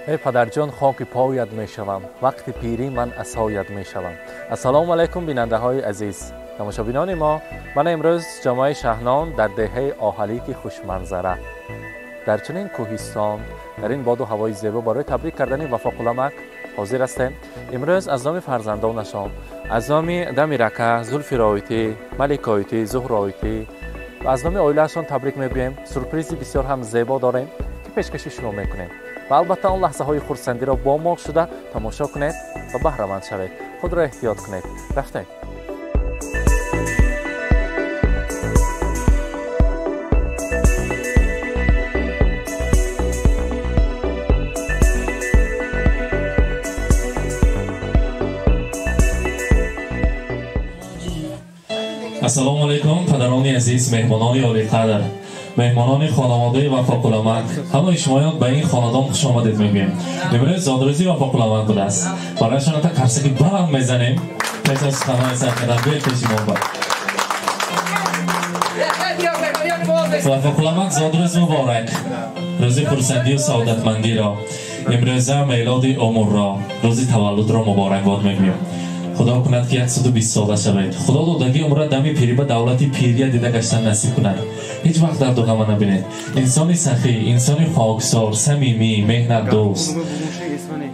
Эй падарҷон, хоки поят мешавам, вақти пирӣ ман асоят мешавам. Ассалому алайкум, бинандаҳои азиз, тамошобинони мо. Ман имрӯз ҷамоаи Шаҳнон дар деҳаи Оҳалики хушманзара, дар чунин кӯҳистон, дар ин боду ҳавои зебо барои табрик кардани Вафоқуламак ҳозир ҳастем. Имрӯз аз номи фарзандонашон, аз номи Дамирака, Зулфи Роитӣ, Маликоитӣ, Зуҳроитӣ ва аз номи оилаашон табрик мегӯем. Сюрпризи бисёр ҳам зебо дорем, ки пешкаши шумо мекунем ва албатта он лаҳзаҳои хурсандиро бо мо шуда тамошо кунед ва баҳраманд шавед. Худро эҳтиёт кунед. Рафтем. Ассалому алайкум, падарони азиз, меҳмонони олиқадр, меҳмонони хонаводаи Вафоқуламак. Ҳамаи шумоён ба ин хонадон хуш омадед мегӯем. Имрӯз зодрӯзи Вафоқуламак будааст. Барояшон та қарсаки баланд мезанем. Пеш аз суханҳои сар кардан биёед пеши мо ба. Вафоқуламак, зодрӯз муборак. Рӯзи хурсандию саодатмандиро, имрӯза мелоди умрро, рӯзи таваллудро муборакбод мегӯем. Худо кунад, ки 120 сола шавед. Худо додагӣ умра дами пирӣ ба давлати пирия дида гаштан насиб кунад. Ҳеҷ вақт дарду ғама набинед. Инсони сахӣ, инсони хоксор, самимӣ, меҳнатдӯст.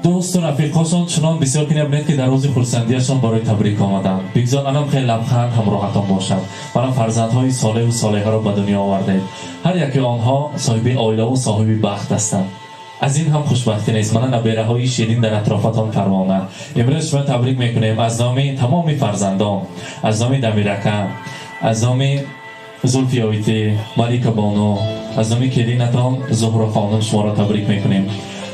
Дӯсту рафиқҳошон чунон бисёр ки набинед, ки дар рӯзи хурсандиашон барои табрик омаданд. Бигзор анам хеле лабханд ҳамроҳатон бошад. Манам фарзандҳои солеҳу солеҳаро ба дунё овардед. Ҳар яке онҳо соҳиби оилаву соҳиби бахт ҳастанд. Аз ин ҳам хушбахтӣ нест. Мана набераҳои ширин дар атрофатон парвона. Имрӯз шумо табрик мекунем аз номи тамоми фарзандон, аз номи Дамирака, аз номи Зулфиёитӣ, Малика бону, аз номи келинатон Зуҳро хонум шуморо табрик мекунем.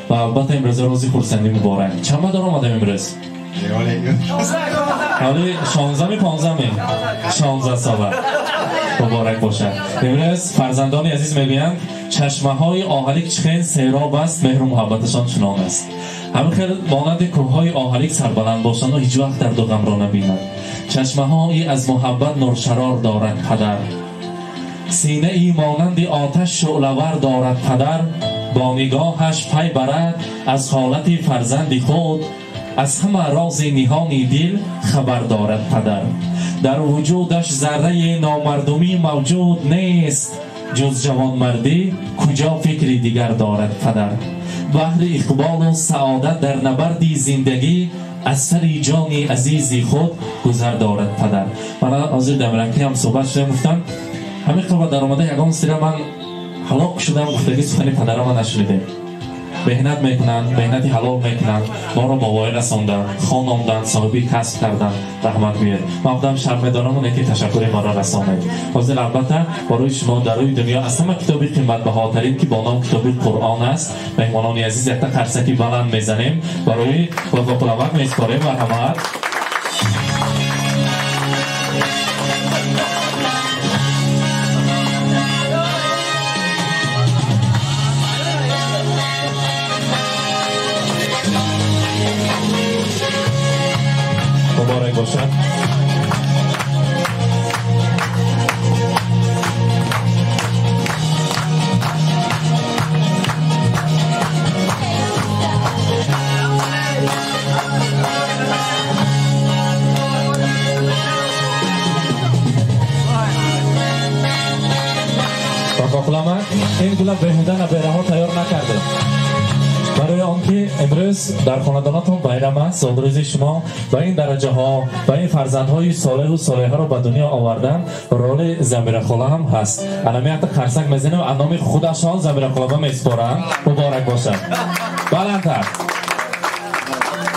Ва албатта имрӯз рӯзи хурсандӣ муборак. Чанд ба дар омадам имрӯз? Ҳоли 16-ми, 15-ми? 16 сола. Муборак бошад. Имрӯз фарзандони азиз мегӯянд, чашмаҳои Оҳалик чӣ хел сероб аст, меҳру муҳаббаташон чунон аст. Ҳамин хел монанди кӯҳҳои Оҳалик сарбаланд бошанду ҳеҷ вақт дарду ғамро набинанд. Чашмаҳои аз муҳаббат нуршарор дорад падар, синаи монанди оташ шӯълавар дорад падар. Бо нигоҳаш пай барад аз ҳолати фарзанди худ, аз ҳама рози ниҳони дил хабар дорад падар. Дар вуҷудаш зарраи номардумӣ мавҷуд нест, ҷуз ҷавонмардӣ куҷо фикри дигар дорад падар. Баҳри иқболу саодат дар набарди зиндагӣ аз сари ҷони азизи худ гузар дорад падар. Мана ҳозир Дамиракӣ ҳам суҳбат шудем, гуфтам ҳамин қилба даромада ягон сира ман ҳалок шудам, гуфтагӣ сухани падарама нашунидем. Меҳнат мекунанд, меҳнати ҳалол мекунанд, моро ба воя расонданд, хономданд, соҳиби касб карданд. Раҳмат гӯед. Ман худам шарм медорам, лекин ташаккури маро расонед. Ҳозир албатта барои шумо дар рӯи дунё аз ҳама китоби қиматбаҳотарин, ки бо ном китоби Қуръон аст, меҳмонони азиз, якта қарсаки баланд мезанем барои Вафоқуламак меспорем. Марҳамат. Муборак бошад. Вафоқуламак, ин гула беҳуда набераҳо тайёр накардем. Барои он ки имрӯз дар хонадонатон байрам аст, зодрӯзи шумо, ба ин дараҷаҳо, ба ин фарзандҳои солеҳу солеҳаро ба дунё овардан роли Замирахола ҳам ҳаст. Анами якта қарсак мезанем, аз номи худашон Замирахолаба меспоранд. Муборак бошад. Баландтар.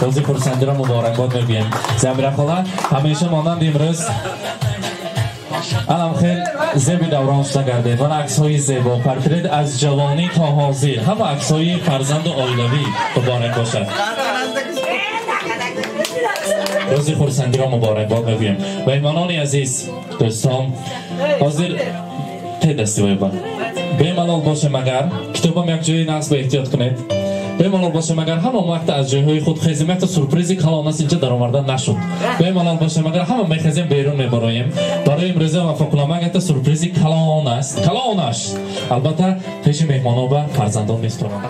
Рӯзи хурсандиро муборакбод мегӯем. Замирахола ҳамеша монанд имрӯз анам хел зеби даврон шуда гардед. Ман аксҳои зебо, портрет аз ҷавонӣ то ҳозир, ҳама аксҳои фарзанду оилавӣ. Муборак бошад. Рӯзи хурсандиро муборакбод мегӯем. Меҳмонони азиз, дӯстон, ҳозир тедасти вайба. Бемалол бошем, агар китобам як ҷои нақс ба эҳтиёт кунед. Бемалол бошем, агар ҳама вақт аз ҷойҳои худ хезем, якта сюрпризи калон аст, инҷа даромарда нашуд. Бемалол бошем, агар ҳама мехезем, берун мебароем. Барои имрӯза Вафоқуламак якта сюрпризи калон аст. Калонаш. Албатта пеши меҳмонон ва фарзандон меспорам.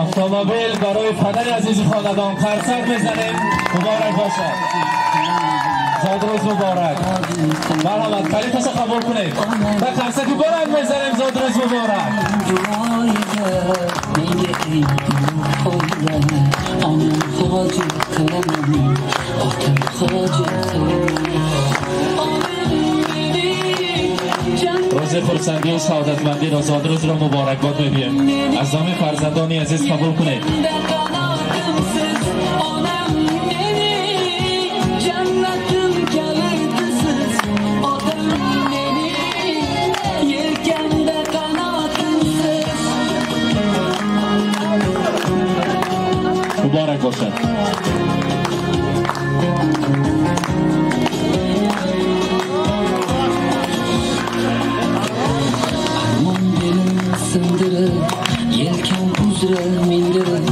Автомобил барои падари азизи хонадон қарсак мезанем. Муборак бошад. Зодрӯз муборак. Марҳамат, калиташа қабул кунед. Ба қарсаки баланд мезанем. Зодрӯз муборак. Рӯзи хурсандию саодатмандиро, зодрӯзро муборакбод мегӯем. Аз номи фарзандони азиз қабул кунед. Муборак бошад. Yelken uzra mindirib,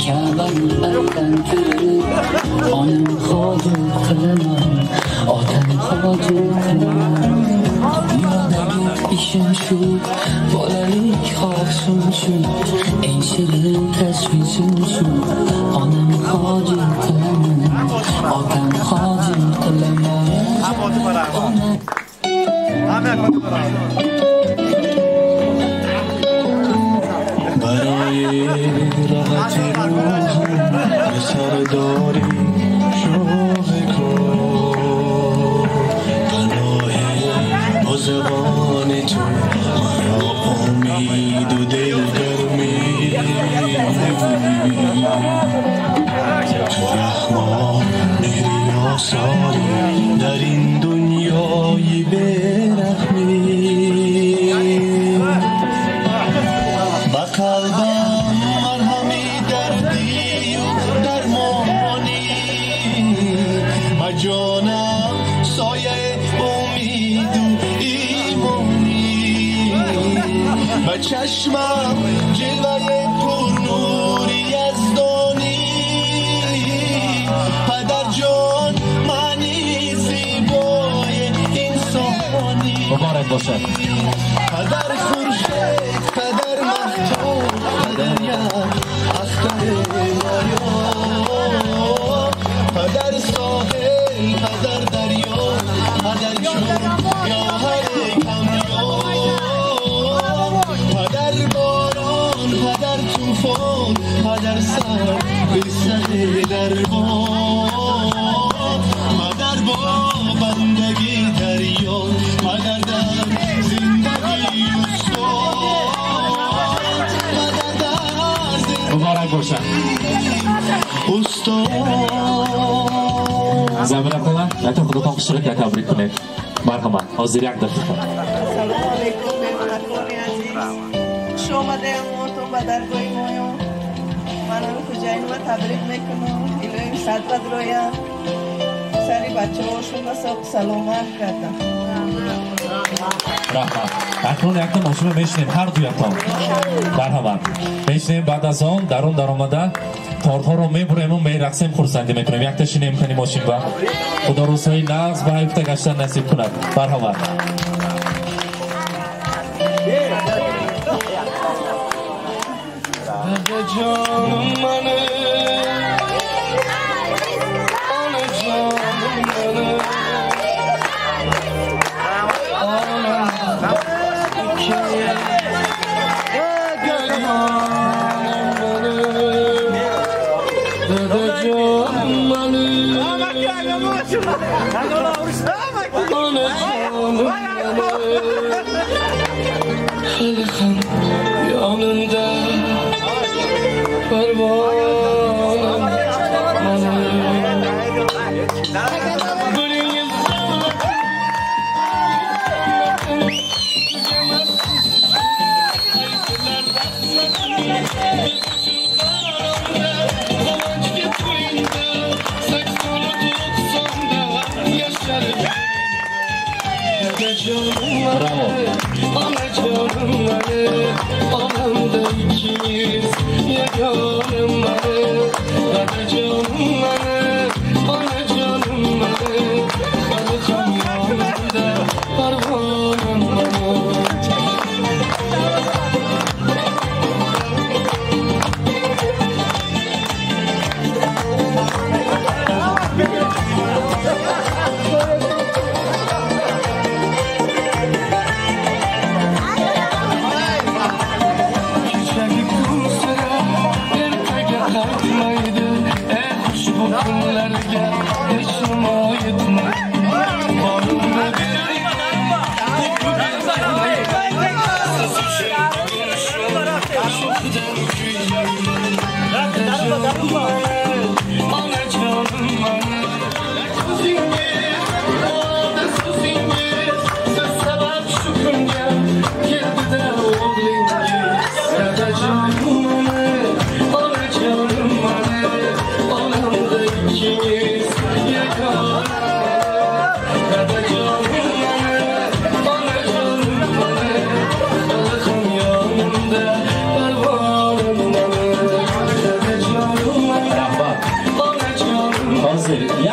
Ka'bani aylantirib, onam hojat qilaman, otam hojat qilaman. Dunyodagi ishim shu, bolalik xohishim shu, eng shirin tashvishim shu. Onam hojat qilaman, otam hojat qilaman. برای راحت روحم به سرداری شوق کن، پناه با زبان تو مرا امید و دلگرمی، تو رحمان مهری آثاری در این دنیای بی‌رحمی. قلبم مرهمی دردی و درمانی، و جانم سایه امید و ایمانی، و چشمم جلوه پرنوری یزدانی. پدر جان معنی زیبای انسانی. مبارک باشد. پدر خورشید، پدر مهتاب، پدر یک اختر نایاب، پدر ساحل، پدر دریا، پدر چون گوهر کمیاب، پدر باران، پدر طوفان، پدر سر به سر دربان، پدر با بندگی دریا، پدر در زندگی استاد، پدر در زندگی مبارک باشد. استاد. Замира хола, якта худатон хушрак як табрик кунед. Марҳамат, ҳозир як дақиқа. Ассалому алайкум, меҳмонакони азиз. Хуш омадем мотон ба даргоҳи моён. Манам Хуҷайнова табрик мекунам. Илоҳим сад бадроянд. Сари бачаҳошонро соғ саломат кардам. Раҳмат. Акнун якта мошина мешинем ҳар дуятон. Марҳамат. Мешинем, баъд аз он дарун даромада тортҳоро мебурему мерақсем, хурсандӣ мекунем. Якта шинем кани мошин ба. Худо рӯзҳои нағз ба ҳайфта гаштан насиб кунад. Марҳамат. Yanında pervanem. Bravo.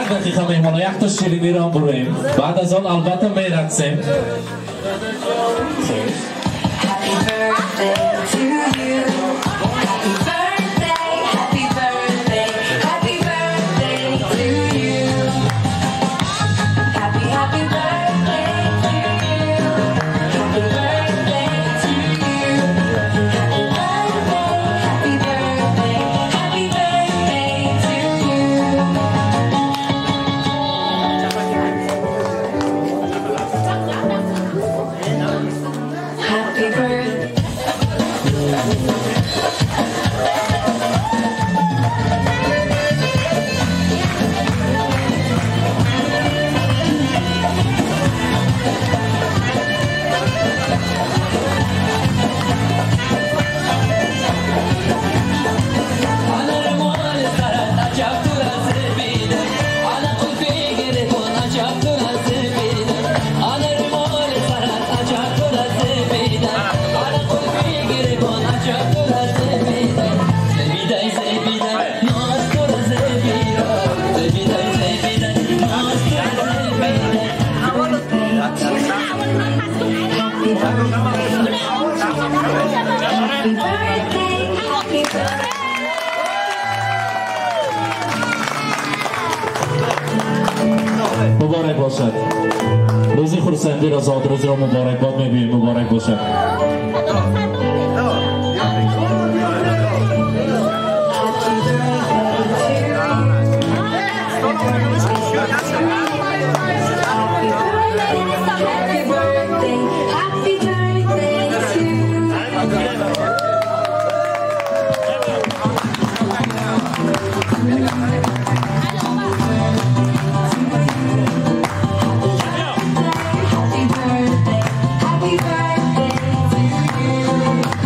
Як дақиқа меҳмоно, якта шириниро бурем, баъд аз он албатта мерақсем. Happy birthday to you. Happy birthday, happy birthday, happy birthday to you. Happy, happy birthday to you. Happy birthday to you. Happy birthday, happy birthday, happy birthday to you. Happy birthday. Happy birthday, happy birthday. Муборак бошад. Рӯзи хурсандиро, зодрӯзро муборакбод мебинем. Муборак бошад. Happy birthday, happy birthday to you. Happy birthday, happy birthday to you. Happy birthday to you. Happy birthday to you. Happy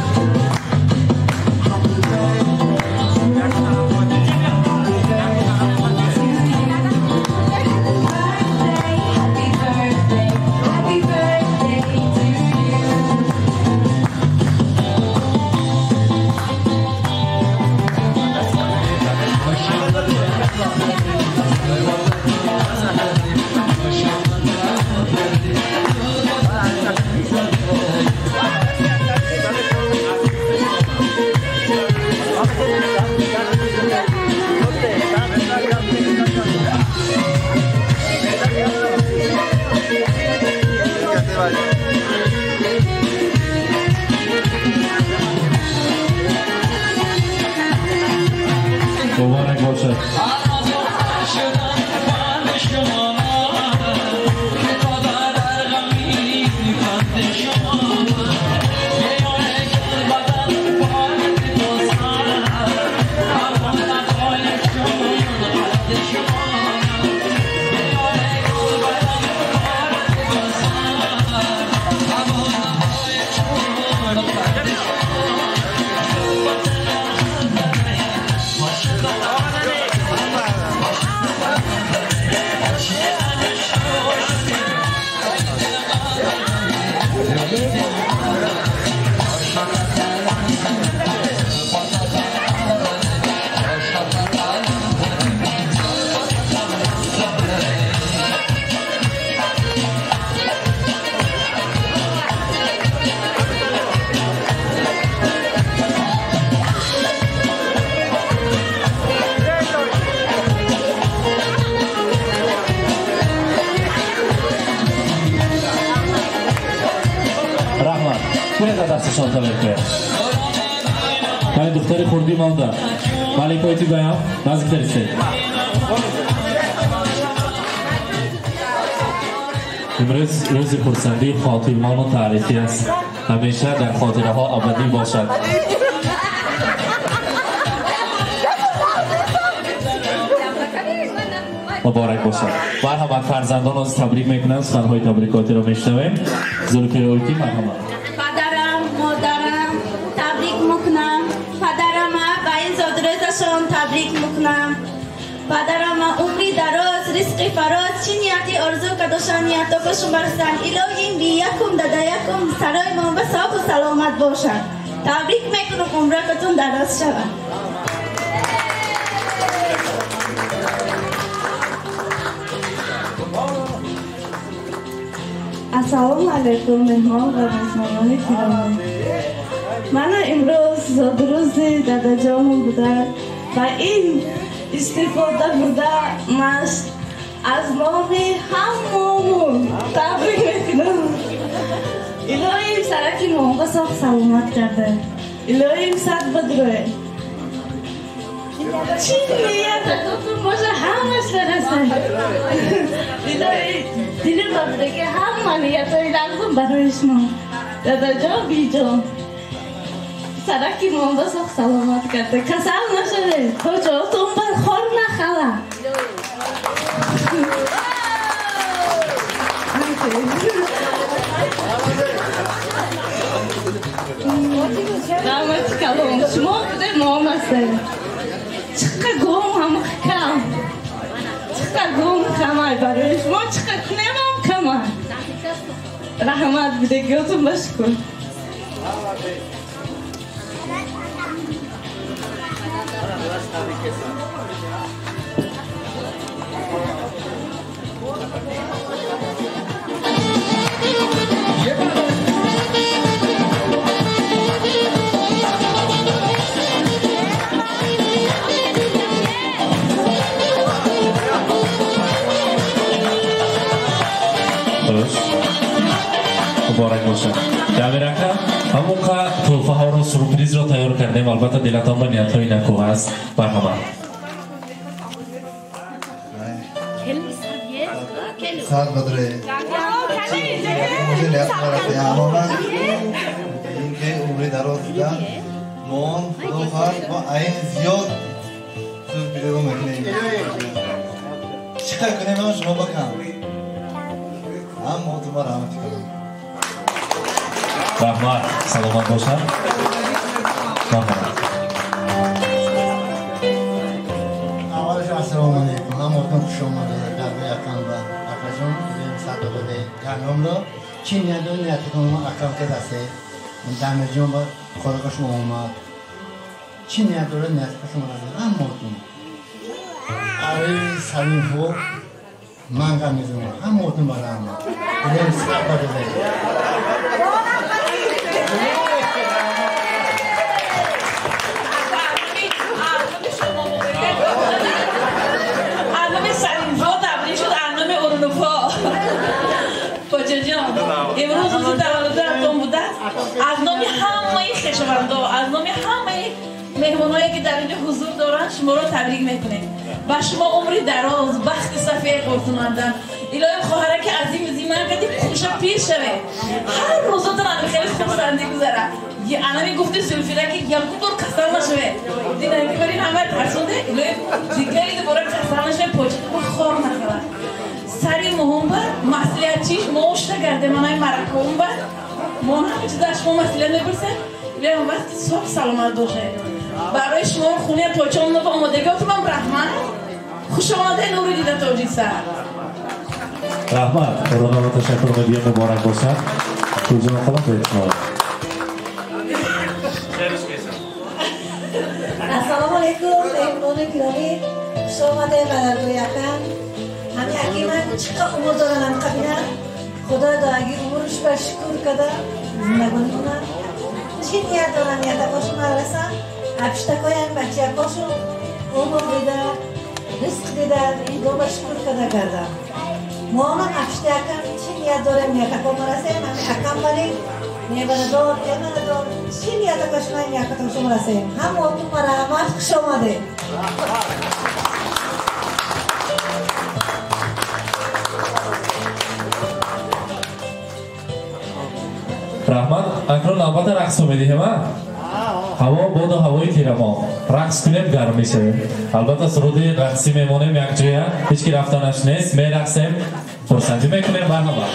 birthday, happy birthday, happy birthday to you. Муборак бошад. Happy қарсашон табрик кунед. Вале духтари хурдӣ монда. Малика Ойтибаям наздиктар истед. Имрӯз рӯзи хурсандии хотирмону таърихӣ аст. Ҳамеша дар хотираҳо абадӣ бошад. Муборак бошад. Марҳамат, фарзандон аз табрик мекунанд, суханҳои табрикотиро мешунавем. Зулфия Ойти, марҳамат. Падарам, модарам табрик мекунам. Падарама ба ин зодрӯзашон табрик мекунам. Падарама умри дароз, ризқи фароз, чӣ нияти орзу кадошан ниятокошон барасанд. Илоҳим би якум дадаякум сарои мон ба соҳу саломат бошад. Табрик мекунам, умракатон дароз шавад. Ассалому алайкум, меҳмон ва меҳмонони гиромӣ. Мана имрӯз зодрӯзи дадаҷонам буда ва ин истифода бурда ман аз номи ҳаммомон табрик мекунам. Илоҳим сараки моға соҳ саломат карда. Илоҳим сад бадрӯе. Чӣ ниятатон боша ҳамаш барасад. Илоҳи дили бабдаги ҳама ниятҳои лағзум барои шумо. Дадаҷон, биҷон, сараки монда соҳ саломат карда. Касал нашавед, ҳоҷотон бар хор нахала. Раҳмати калон. Шумо буде мом ҳастед. Чиқа гом ҳама кам. Чиқа гом камай барои шумо, чиқа кунемам камай. Раҳмат будагиётон ба шукр. Муборак бошад. Дамирака, ҳамонқа тӯҳфаҳоро сюрпризро тайёр кардем. Албатта дилатон ба ниятҳои накӯ ҳаст. Марҳамат. Сад бадре. Инки умри дароз дидан мон худо хоҳад мо айн зиёд сюрпризро мекунем. Чӣ кар кунем шумо бакам? Ҳам мо тума раҳмат кунем. Раҳмат, саломат бошад. Марҳамат. Аввалаш ассалому алайкум. Ҳаматон хуш омадед. Даргоҳи акам ва акаҷон садоқаи ҷаномро чӣ ният доред ниятатон акам ки дасте дамирҷон ба хорақашон омад. Чӣ ният доред ниятатон расед ҳаматон. Ари самимҳо ман гап мезанам ҳаматон ба раҳмат. Илоҳим сад бадре. Имрӯз рӯзи таваллудатон будааст. Аз номи ҳамаи хешовандо, аз номи ҳамаи меҳмонҳое ки дар инҷо ҳузур доранд, шуморо табрик мекунем. Ба шумо умри дароз, бахти сафед орзумандам. Илоҳим хоҳараки азими зиман кади хуша пир шавед. Ҳар рӯзотон ами хеле хурсандӣ гузарад. Анами гуфти Зулфира ки якум бор касал нашавед. Динам ки барин ҳама тарсонде, илоҳим дигари дубора касал нашавед, початон хор нахӯрад. Сари муҳим бар маслиҳатчиш мо ушта гардем, анаи мараком бар мо ҳама чиза аз шумо маслиҳат мепурсем. Илоҳим вақти соф саломат бошед. Барои шумо хунаи почон ва омодагиотонам раҳмат. Хуш омадед, нури дида тоҷиксар. Раҳмат, Ронаро ташаккур мегӯем, муборак бошад. Гулҷон холам, ба шумо. Ассалому алайкум, меҳмонони гиромӣ. Хуш омадед ба даргоҳи акам. Ҳамин аки ман чӣ қадр умр дорам қабина. Худои доаги умрш ба шукр када зиндагони Чӣ ният дорам ниятакошум расам. Апиштакоям бачаякошум умр дида, ризқ дида, худо ба шукр када гардам. Моам апишта акам чӣ ният дорем ниятако марасем. Ҳамин акам вале Неварадор, эмарадор, чӣ нията кашмай миякатон шумо расем. Ҳамотун марҳамат, хуш омадед. Раҳмат. Акнун навбата рақсро медиҳем, а? Ҳаво боду ҳавои тирамоҳ. Рақс кунем, гарм мешавем. Албатта суруди рақсӣ мемонем якҷоя, ҳеҷ ки рафтанаш нест, мерақсем, хурсандӣ мекунем. Марҳамат.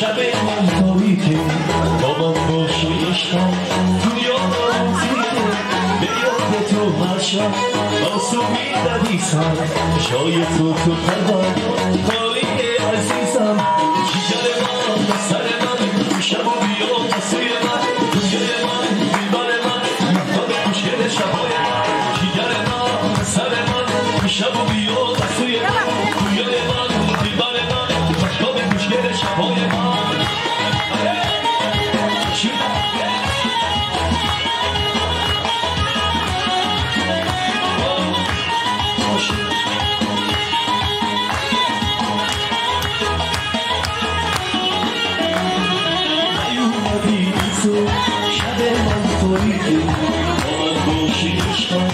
شب من تاریکه با من باش و عشقم تو یادم زیره به یاد تو هر شب آسو میدویسم جای تو تو قلبم خالیه عزیزم جیگر من سر من شب و بیا سوی من دنیای من دلبر من مهتاب خوشگل شبای من جیگر من سر من شب و بیا سوی من دنیای من دلبر من مهتاب خوشگل شبای من. شب من تاریکه با من باشی عشقم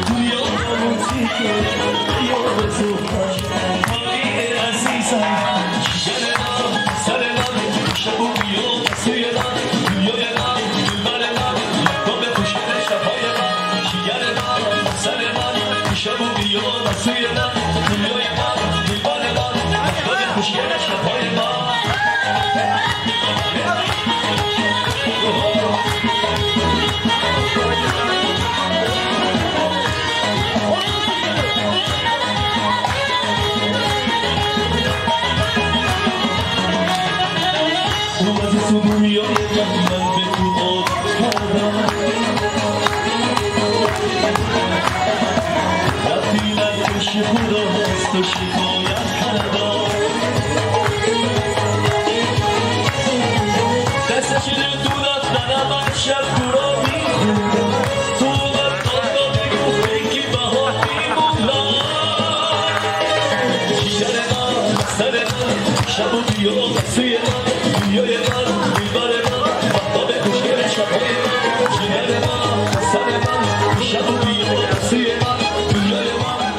تو یادم تیکه به یاد تو خالیه عزیزم جیگر من سر من شب و بیا سوی من دنیای من دلبر من مهتاب خوشگل شبهای من جیگر من سر من شب و بیا سوی من دنیای من دلبر من مهتاب خوشگل شبهای من. رفتی در پیش خدا از تو شکایت کردم دست شیر دولت منم از شب تو را میخوندم تو اومد آنگاه بگو که بها میموندم جیگر من سر من شب و بیا سوی من دنیای من دلبر من مهتاب خوشگل شبهای من جیگر من سر من شب و بیا سوی من دنیای من.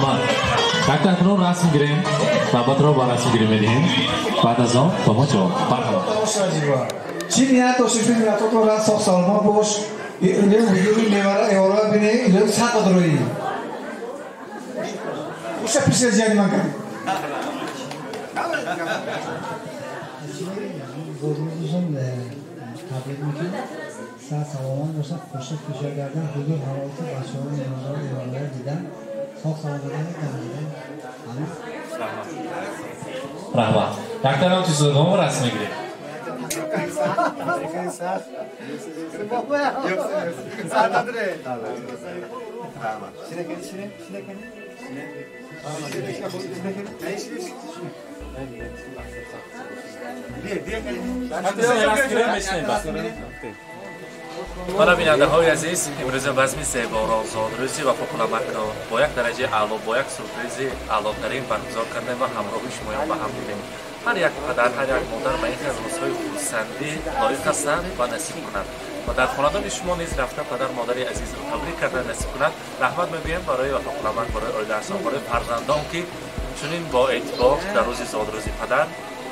Раҳмат. Якта акнун расм гирем, навбатро ба расм гирем медиҳем. Баъд аз он ба мо ҷавоб. Марҳамат. Чӣ ният доштед, ниятотро ра соғ саломат бош. Илоҳи ҳузури мевара эора бине, илоҳи сад одроӣ. Хуша пиши ҷани ман кардӣ. Табрик мекунем. Сад саломат бошад, хуршед кӯша гардан, ҳузур ҳаловати бачаҳо меваро эораро дидан, соғ саломат гардидан. Раҳмат. Яктанам чизодомо расм мегирем. Мана бинандаҳои азиз, имрӯза базми зеборо зодрӯзи Вафоқулламакро бо як дараҷаи аъло, бо як сюрпризи аълотарин баргузор кардем ва ҳамроҳи шумоён ба ҳам дидем. Ҳар як падар, ҳар як модар ба ин хел рӯзҳои хурсандӣ лоиқ ҳастанд ва насиб кунанд. Ва дар хонадони шумо низ рафта падар модари азизро табрик карда насиб кунад. Раҳмат мегӯем барои Вафоқулламак, барои оилаашон, барои фарзандон, ки чунин бо эътибор дар рӯзи зодрӯзи падар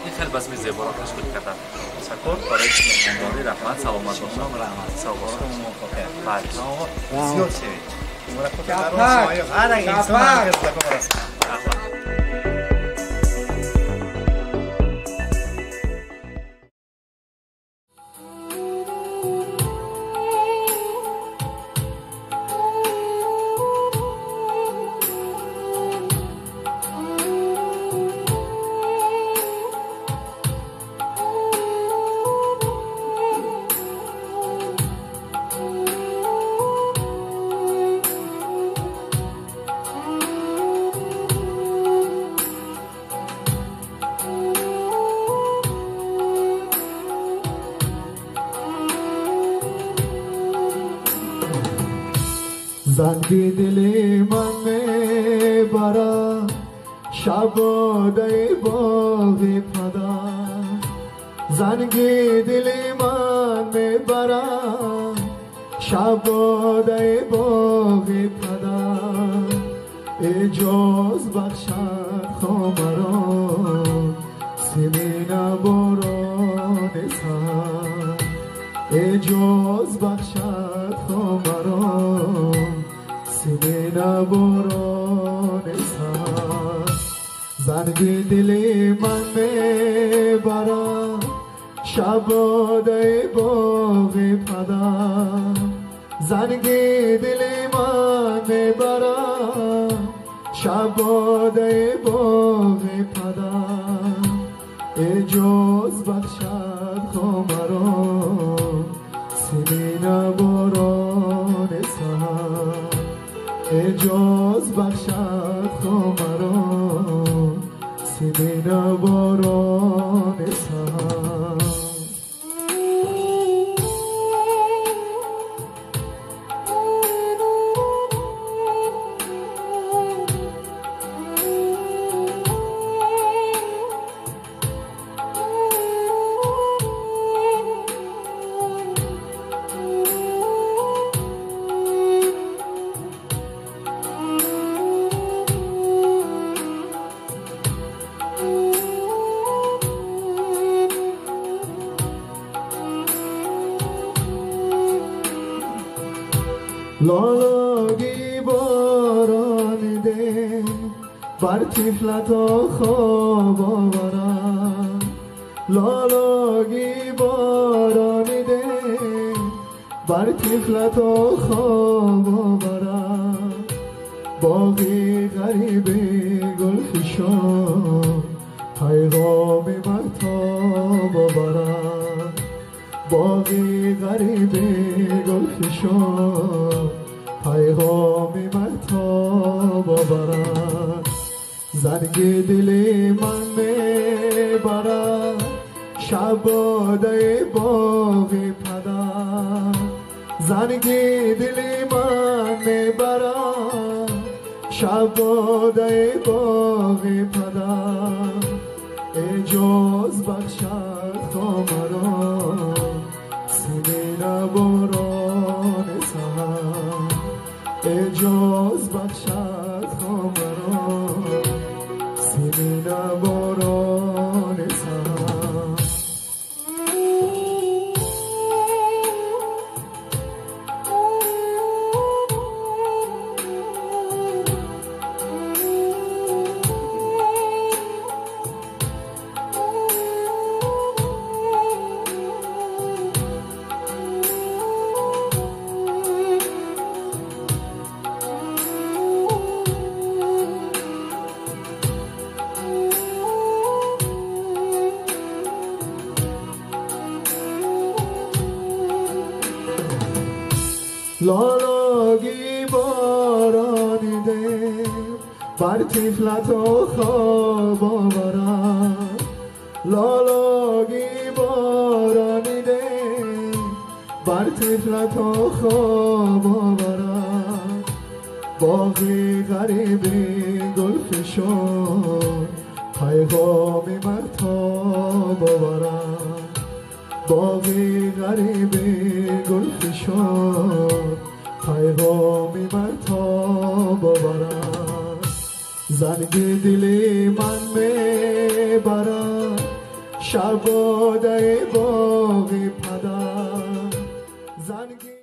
ин хел базми зеборо ташкил карданд. Ташаккур барои меҳмондорӣ, раҳмат, саломат бошед. Раҳмат. Зиёд шавед. Ҳар як инсон Раҳмат. زنگی دلی من میبرد شباده باغ پدر، زنگی دلی من میبرد شباده باغ پدر، اجاز بخشد خامران سیمین باران سر، اجاز بخشد خامران سیمین باران سر، زنگی دلی من میبرد شباده باغ پدر، زنگی دلی من میبرد شباده باغ پدر، اجاز بخشد خامران سیمین باران سر، اجاز بخشد خامران سیمین باران سر. لالاگی باران ده بر طفلت خواب آورم، لالاگی باران ده بر طفلت خواب آورم، باغی غریب گلفشان پیغام مهتاب آورم، باغی غریب گلفشان پیغام مهتاب آورم، زنگ دل من میبرد شباده باغ پدر، زنگ دل من میبرد شباده باغ پدر، اجاز بخشد خامران سیمین باران سحر، اجاز بخشد خامران لالاگی بارانیده بر طفلت و خواب آورد لالاگی بارانیده بر طفلت و خواب آورد باغی غریبی گل فشان پیغامی مرتاب آورد باغی غریبی گل فشان پیغامی مرتاب آورد زنگ دل من میبرد شب باده باغی پدر زنگ.